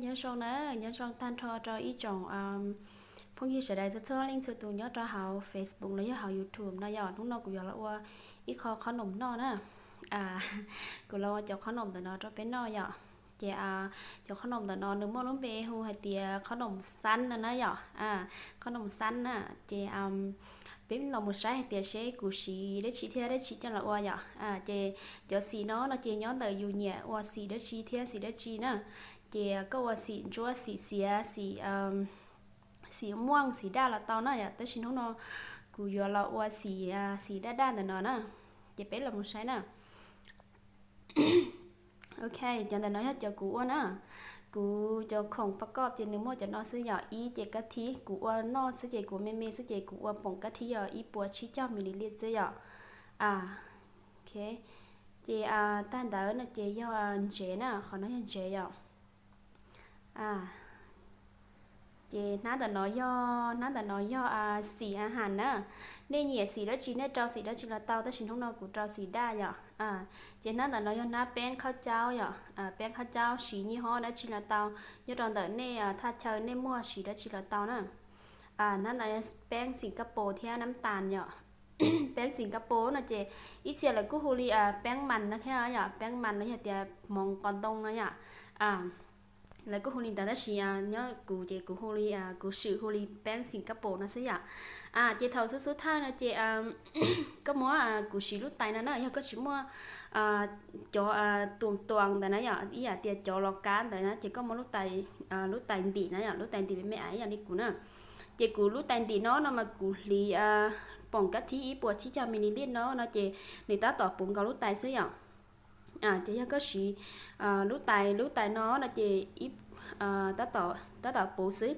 Nyob zoo na, nyob zoo tag nrho rau ib tsoom phooj ywg sawv daws txhua txhua leej txhua tus nyob rau hauv Facebook los yog hauv YouTube no yom. Hnub no kuv yuav los ua ib qho qhob noom noj na. Kuv los ua cov qhob noom ntawm no rau peb noj yom. Ces cov qhob noom ntawm no nws muaj lub npe hu hais tias qhob noom xab no na yom. Qhob noom xab na. Ces peb los mus saib hais tias seb kuv siv dab tsi thiab dab tsi coj los ua yom. Ces cov xim no no ces nyob ntawm yus nyiam ua xim dab tsi thiab xim dab tsi na. Ces koj ua xim ntsuab, xim xiav, xim, xim muaj, xim daj los tau na yom. Tab sis hnub no kuv yuav los ua xim, xim daj daj ntawm no na. Ces peb los mus saib na. Ok, cov ntawm no yog cov kuv ua na. Kuv cov khoom pab koj ces nws muaj cov no xwb yom, ib ces kab thib, kuv ua noj xwb ces kuv me me xwb ces kuv ua poom kab thib yog ib puas tsib caug mililitr xwb yom. Ok, ces tag ntawd no ces yog ntsev na, qhov no yog ntsev yom. Ces hnab ntawm no yog, hnab ntawm no yog xim a has na. Nej nyiam xim dab tsi nej rau xim dab tsi los tau, tab sis hnub no kuv rau xim daj yom. Ces hnab ntawm no yog hnab peeb qhab caub yom, peeb qhab caub siv nyij hob dab tsi los tau, nyob rau ntawm nej thaj chaw nej muaj siv dab tsi los tau na. Hnab ntawd yog peeb Singapore thiab nab tas yom. Peeb Singapore no ces ib txhia lawv kuj hu li peeb mas no thiab yom, peeb mas los yog tias hmoov qos ntoo no yom. Lawv kuj hu li ntawd tab sis nyob kuv ces kuv hu li, kuv swm hu li peeb Singapore no xwb yom. Ces thaum xub xub thawj no ces koj muab, kuv siv lub tais no na, yog koj tsis muaj cov tuas tuas ntawd na yom, ib yam tias cov los kab ntawd na ces koj muab lub tais, lub tais ntim na yom, lub tais ntim me me ais ib yam li kuv na. Ces kuv lub tais ntim no no mas kuv hliv poom kab thib ib puas tsib caug mililitr no no ces nws tab tom puv nkaus lub tais xwb yom. Ces yog koj siv lub tais, lub tais no no ces tab tom puv xwb.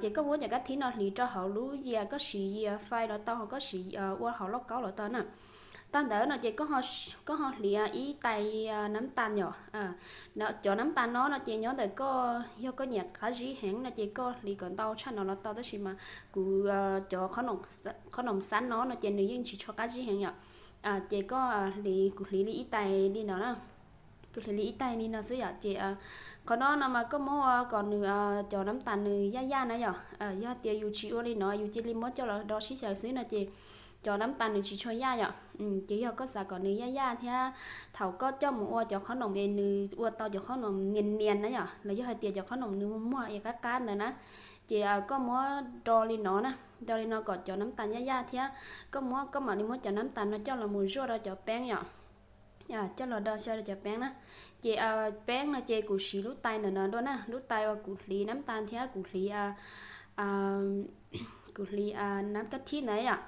Ces koj muab cov kab thib no hliv rau hauv lub yias, koj siv yias fais los tau, ho koj siv ua hauv lauj kaub los tau na. Tag ntawd no ces koj ho hliv ib tais nab tas yom. Cov nab tas no no ces nyob ntawm koj, yog koj nyiam qab zib heev no ces koj hliv kom ntau tshaj no los tau, tab sis mas kuv cov qhob noom xab no no ces nws yeej tsis tshua qab zib heev yom. Ces koj hliv, kuv hliv li ib tais li no na. Kuv hliv li ib tais li no xwb yom. Ces qhov no no mas koj muab ua kom nws, cov nab tas nws yaj yaj na yom. Yog tias yus tsis ua li no, yus cia li muab coj los do sib xyaw xwb no ces cov nab tas nws tsis tshua yaj yom. Ces yog koj xav kom nws yaj yaj thiab thaum koj coj mus ua cov qhob noom es nws ua tau cov qhob noom nias nias na yom, los yog hais tias cov qhob noom nws muag muag es qab qab ntawd na, ces koj muab do li no na, do li no kom cov nab tas yaj yaj thiab koj muab, koj mam li muab cov nab tas no coj los mus zuaj rau cov peeb yom. Coj los do xyaw rau cov peeb na. Ces peeb no ces kuv siv lub tais ntawm no dua na, lub tais uas kuv hliv nab tas thiab kuv hliv, kuv hliv nab kab thib ntawd yom.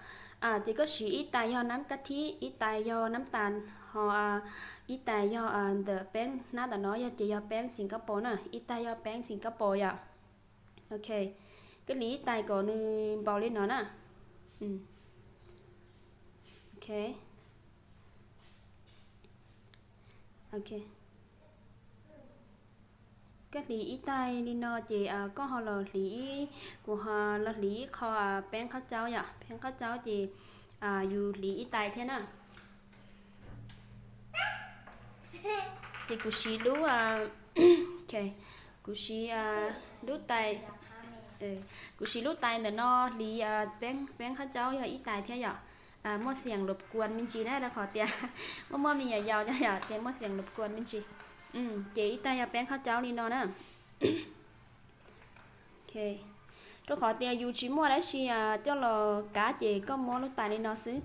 Ces koj siv ib tais yog nab kab thib, ib tais yog nab tas, ho ib tais yog ntawm peeb hnab ntawm no yog ces yog peeb Singapore na, ib tais yog peeb Singapore yom. Ok, koj hliv ib tais kom nws npaum li no na. Ok, ok. Koj hliv ib tais li no ces koj ho los hliv ib, kuv ho los hliv ib qho peeb qhab caub yom, peeb qhab caub ces yus hliv ib tais thiab na. Ces kuv siv lub, kuv siv lub tais, kuv siv lub tais ntawm no hliv peeb, peeb qhab caub yog ib tais thiab yom. Muaj xiam luv kuas me ntsis na, rau qhov tias muaj muaj me nyuam yaus yom, ces muaj xiam luv kuas me ntsis. Ces ib tais yog peeb qhab caub li no na. Rau qhov tias yus tsis muaj dab tsi coj los kab ces koj muab lub tais li no xwb.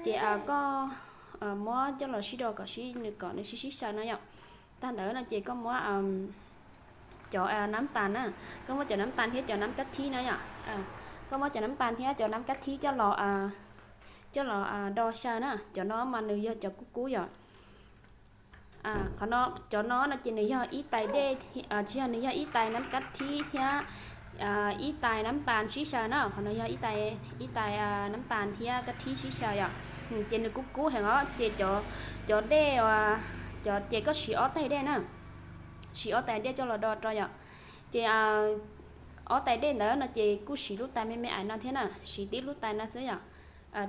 Ces koj muab coj los sib do kom sib, nws kom nws sib sib xyaw na yom. Tag ntawd no ces koj muab cov nab tas na, koj muab cov nab tas thiab cov nab kab thib na yom. Koj muab cov nab tas thiab cov nab kab thib coj los, coj los do xyaw na. Cov no mas nws yog cov kub kub yom. Qhov no, cov no no ces nws yog ib tais dej, tsis yog, nws yog ib tais nab kab thib thiab ib tais nab tas sib xyaw na. Qhov no yog ib tais, ib tais nab tas thiab kab thib sib xyaw yom. Ces nws kub kub heev os, ces cov, cov dej, cov ces koj siv ob tais dej na, siv ob tais dej coj los do rau yom. Ces ob tais dej ntawd no ces kuj siv lub tais me me ais no thiab na, siv tib lub tais no xwb yom.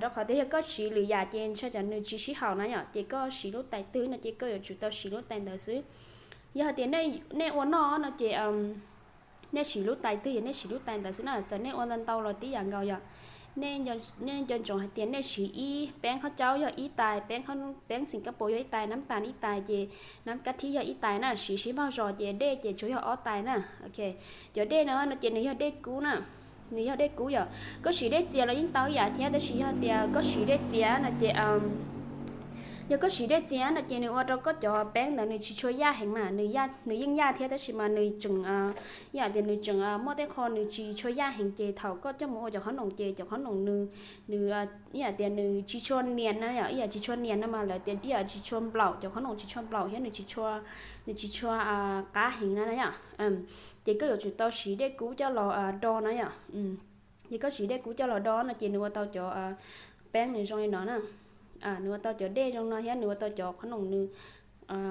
Rau qhov tias yog koj siv lwm yam ces ntshai tsam nws tsis sib haum na yom, ces koj siv lub tais twg no ces koj yuav tsum tau siv lub tais ntawd xwb. Yog hais tias nej ua noj no ces nej siv lub tais twg yog nej siv lub tais ntawd xwb na, txawm nej ua ntau ntau los tib yam nkaus yom. Nej nco ntsoov hais tias nej siv ib peeb qhob caub yog ib tais, peeb Singapore yog ib tais, nab tas ib tais, ces nab kab thib yog ib tais na, siv sib npaug zos ces dej ces tsuas yog ob tais na. Cov dej no no ces nws yog dej kub na, nws yog dej kub yom. Koj siv dej txias los yeej tau ib yam thiab, tab sis yog tias koj siv dej txias no ces yog koj siv dej txias no ces nws ua rau koj cov peeb ntawd nws tsis tshua yaj heev na, nws yeej yaj thiab tab sis mas nws tseem, ib yam tias nws tseem muaj tej qho nws tsis tshua yaj heev, ces thaum koj coj mus ua cov qhob noom ces cov qhob noom nws, nws ib yam tias nws tsis tshua nias na yom, ib yam tsis tshua nias no mas lawv tias ib yam tsis tshua nplaum, cov qhob noom tsis tshua nplaum thiab nws tsis tshua, nws tsis tshua qab heev na yom. Ces koj yuav tsum tau siv dej kub coj los do na yom. Ces koj siv dej kub coj los do no ces nws ua tau cov peeb nws zoo li no na, nws ua tau cov dej zoo no thiab nws ua tau cov qhob noom nws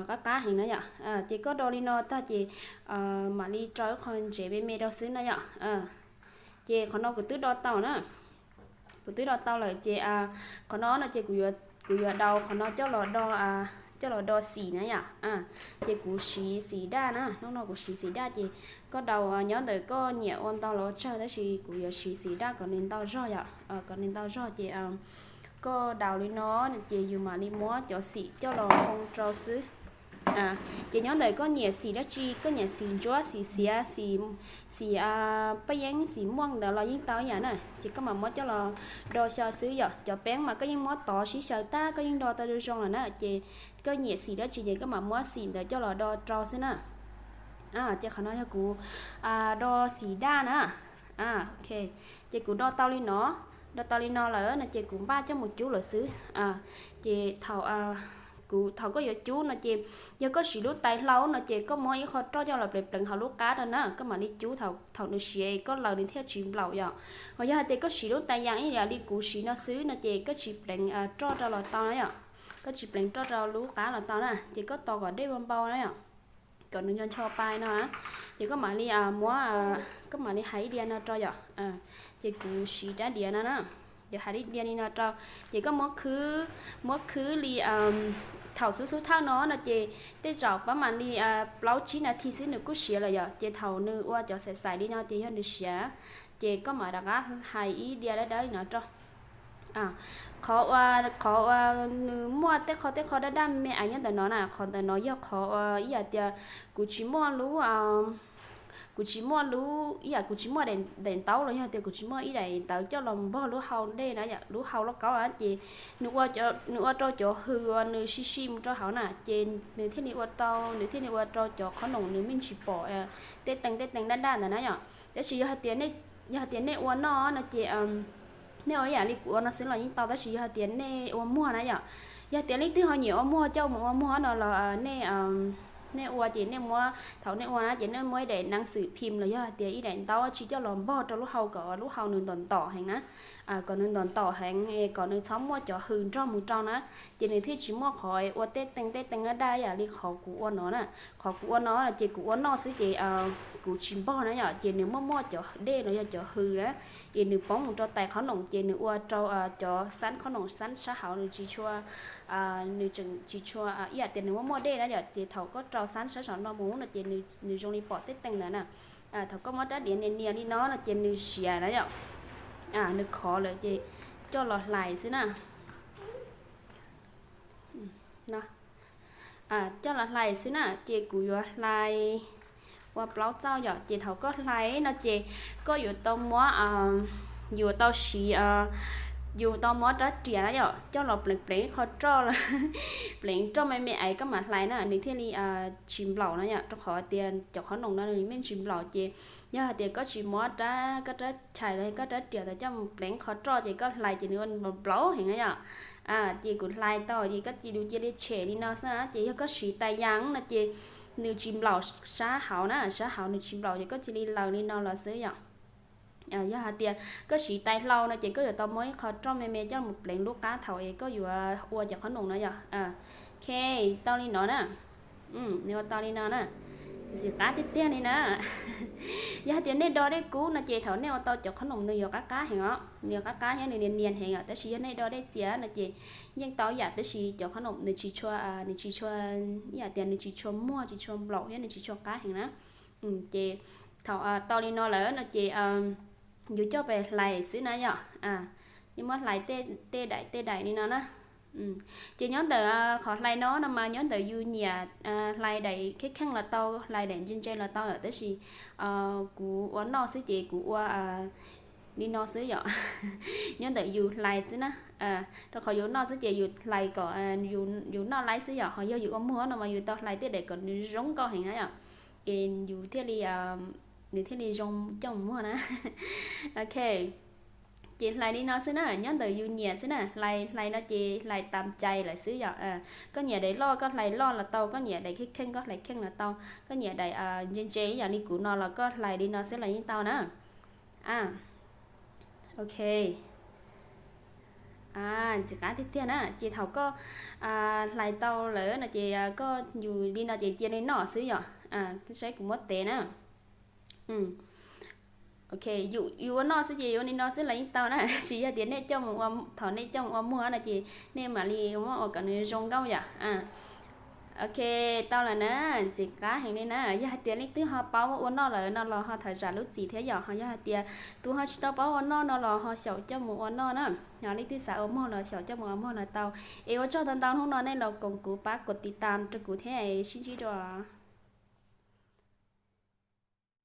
qab qab heev na yom. Ces koj do li no tag ces mam li rau ib qho ntsev me me rau xwb na yom. Ces qhov no kuv twb do tau na, kuv twb do tau lawm ces qhov no no ces kuv yuav dau qhov no coj los do, coj los do xim na yom. Ces kuv siv xim daj na, hnub no kuv siv xim daj ces koj dau, nyob ntawm koj nyiam ua ntau los ua tsawg tab sis kuv yuav siv xim daj kom nws ntau zog yom, kom nws ntau zog ces koj dau li no ces yus mam li muab cov xim coj los hoo rau xwb. Ces nyob ntawm koj nyiam xim dab tsi, koj nyiam xim ntsuab, xim xiav, xim paj yeeb, xim muaj ntawd los yeej tau ib yam na, ces koj mam muab coj los do xyaw xwb yom. Cov peeb mas koj yeej muab tov sib xyaw tag koj yeej do tau zoo zoo lawm na, ces koj nyiam xim dab tsi ces koj mam muab xim ntawd coj los do rau xwb na. Ces qhov no yog kuv do xim daj na. Ces kuv do tau li no, do tau li no lawm no ces kuv npaj coj mus cub lawm xwb. Ces thaum, kuv thaum koj yuav cub no ces yog koj siv lub tais hlau no ces koj muab ib qho roj coj los pleev pleev hauv lub qab rau na, koj mam li cub thaum nws siav koj laws nws thiaj tsis nplaum yom. Ho yog hais tias koj siv lub tais yas ib yam li kuv siv no xwb no ces koj tsis pleev roj rau los tau na yom. Koj tsis pleev roj rau lub qab los tau na, ces koj tos kom dej npau npau na yom, kom nws ncho ncho pai no na, ces koj mam li muab, koj mam li hais ib diav no rau yom. Ces kuv siv rab diav no na, ces hais ib diav li no rau, ces koj muab khwb, muab khwb li, thaum xub xub thawj no no ces tej zaum pab mam li plaub tsib nas this xwb nws kuj siav lawm yom. Ces thaum nws ua cov xaim xaim li no ces yog nws siav, ces koj mam rov qab hais ib diav dawb dawb li no rau. Qhov ua, qhov ua nws muaj tej qho tej qho daj daj me me ais nyob ntawm no na, qhov ntawm no yog qhov ua ib yam tias kuv tsis muaj lub, kuv tsis muaj lub ib yam kuv tsis muaj daim ntaub los yog tias kuv tsis muaj ib daim ntawv coj los npog lub hau dej na yom, lub hau lauj kaub na, ces nws ua rau cov hws uas nws sib sib mus rau hauv na ces nws thiaj li ua tau, nws thiaj li ua rau cov qhob noom nws me ntsis pom tej tees tej tees daj daj ntawd na yom. Tab sis yog hais tias, yog hais tias nej ua noj no ces nej ua ib yam li kuv ua no xwb los yeej tau, tab sis yog hais tias nej ua muag na yom, yog hais tias leej twg ho nyiam ua muag coj mus ua muag no los nej, nej ua ces nej muab, thaum nej ua na ces nej muab ib daim nees xwm phim los yog hais tias ib daim ntaub tsi coj los npog rau lub hau kom lub hau nws ntom ntom heev na, kom nws ntom ntom heev kom nws txhob muaj cov hws nrog mus rau na, ces nws thiaj tsis muaj qhov ua tej tees tej tees daj daj yam li qhov kuv ua no na. Qhov kuv ua no ces kuv ua noj xwb ces kuv tsis npog na yom, ces nws muaj muaj cov dej los yog cov hws na, es nws poob mus rau tais qhob noom ces nws ua rau cov xab qhob noom xab sab hauv nws tsis tshua, nws tseem tsis tshua ib yam tias nws muaj muaj dej na yom, ces thaum koj rau xab sab saum no mus no ces nws zoo li pom tej tees ntawd na. Thaum koj muab rab diav nias nias li no no ces nws siav na yom, nws khov lawm ces coj los hlais xwb na. Coj los hlais xwb na, ces kuv yuav hlais ua plaub txauj yom, ces thaum koj hlais no ces koj yuav tau muab, yuav tau siv, yuav tau muab rab riam na yom coj los pleev pleev qhov roj, pleev roj me me es koj mam hlais na nws thiaj li tsis nplaum na yom, rau qhov tias cov qhob noom no nws me tsis nplaum ces yog hais tias koj tsis muab rab, koj rab chais los koj rab riam ntawd coj mus pleev qhov roj ces koj hlais ces nws ua nplaum nplaum heev na yom. Ces kuv hlais tau ces koj cia li, cia li tshem li no xwb na, ces yog koj siv tais yas no ces nws tsis nplaum sab hauv na, sab hauv nws tsis nplaum ces koj cia li laws li no los xwb yom. Yog hais tias koj siv tais hlau no ces koj yuav tau muab ib qho roj me me coj mus pleev lub qab thaum es koj yuav ua cov qhob noom no yom. Ok, tau li no na. Nws ua tau li no na. Ntxim qab tiag tiag li na. Yog hais tias nej do dej kub no ces thaum nej ua tau cov qhob noom nws yuav qab qab heev os, nws yuav qab qab thiab nws nias nias heev os. Tab sis yog nej do dej txias no ces yeej tau ib yam, tab sis cov qhob noom nws tsis tshua, nws tsis tshua, ib yam tias nws tsis tshua muag, tsis tshua nplaum thiab nws tsis tshua qab heev na. Ces thaum tau li no lawm no ces yus coj pes hlais xwb na yom. Yus muab hlais tej daim tej daim li no na. Ces nyob ntawm qhov hlais no no mas nyob ntawm yus nyiam hlais daim kheej kheej los tau, hlais daim ntse ntse los tau yom, tab sis kuv ua noj xwb ces kuv ua li no xwb yom. Nyob ntawm yus hlais xwb na. Rau qhov yus noj xwb ces yus hlais kom yus noj laib xwb yom, ho yog yus ua muag no mas yus tau hlais tej daim kom nws zoo nkauj heev na yom, es yus thiaj li, nws thiaj li zoo coj mus muag na. Ok, ces hlais li no xwb na, nyob ntawm yus nyiam xwb na. Hlais hlais no ces hlais tam cai lawm xwb yom. Koj nyiam daim loj koj hlais loj los tau, koj nyiam daim kheej kheej koj hlais kheej los tau, koj nyiam daim ntse ntse ib yam li kuv no los koj hlais li no xwb los yeej tau na. Ok, ntxim qab tiag tiag na. Ces thaum koj hlais tau lawm no ces koj yus li no ces cia li noj xwb yom. Saib kuv muab tev na. Ok, yus ua noj xwb ces yus ua li no xwb los yeej tau na. Tab sis yog tias nej coj mus ua, thaum nej coj mus ua muag no ces nej mam li muab ua kom nws zoo nkauj yom. Ok, tau lawm na, ntxim qab heev li na. Yog hais tias leej twg ho paub ua noj lawm no los ho tham zam lub txim thiab yom, ho yog hais tias tus ho tsis tau paub ua noj no los ho xyaum coj mus ua noj na. Leej twg xav ua muag los xyaum coj mus ua muag los tau. Es ua tsaug ntau ntau hnub no nej los koom kuv pab kom tiv tam rau kuv thiab, sib ntsib dua.